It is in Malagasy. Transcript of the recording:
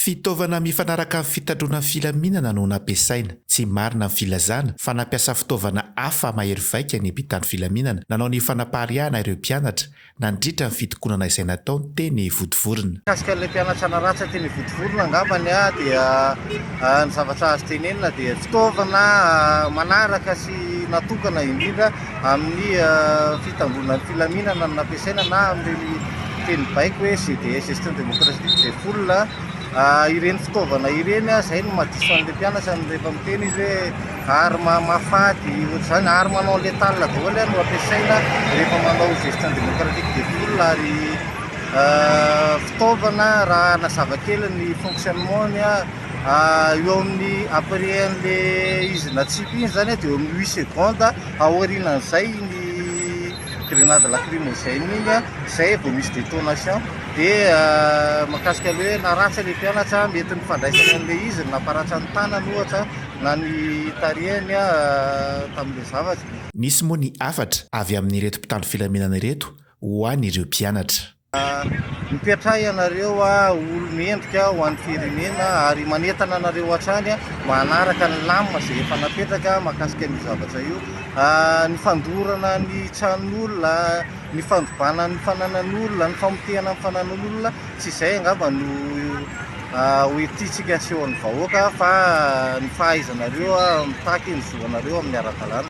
Fitaovana mifanaraka amin'ny fitandroana ny filaminana no nampiasaina. Tsy marina ny filazana fa nampiasa fitaovana hafa mahery vaika ny mpitandro filaminana nanao ny fanapariahana ireo mpianatra nandritra ny fitokonana izay nataony teny Vontovorona. Mikasika an'ilay mpianatra naratra teny Vontovorona angambany dia ny zavatra azo tenenina dia fitaovana manaraka sy natokana indrindra amin'ny fitandroana ny filaminana no nampiasaina na amin'ireny teny baiko hoe GDS, Gestion Démocratique des Foules, ireny fitaovana ireny, izay no mahadiso an'ilay mpianatra rehefa miteny izy hoe arme mahafaty ohatr'izany, arme non létale daholo no ampiasaina rehefa manao Gestion Démocratique des Foules ary fitaovana raha nazava kely ny fonctionnement-ny. Eo amin'ny après an'le izy natsipy iny zany dia eo amin'ny 8 secondes aorianan'izay iny grenade lacrymogène iny zay vao misy détonation. Dia mahakasika le hoe naratra le mpianatra, mety ny fandraisany an'le izy no namparatra ny tanany ohatra na ny tarehiny tamin'le zavatra. Nisy moa ny hafatra avy amin'ireto mpitandro filaminana ireto ho an'ireo mpianatra. Mipetraha ianareo olo-mendrika ho an'ny firenena ary manentana anareo hatrany mba hanaraka ny lamina izay efa napetraka mahakasika an'io zavatra io. Ny fandorana ny tranon'olona, ny fandrobana ny fananan'olona, ny famotehana ny fananan'olona, tsy izay angamba no hoentintsika aseho amin'ny vahoaka fa ny fahaizanareo mitaky ny zonareo amin'ny ara-dalàna.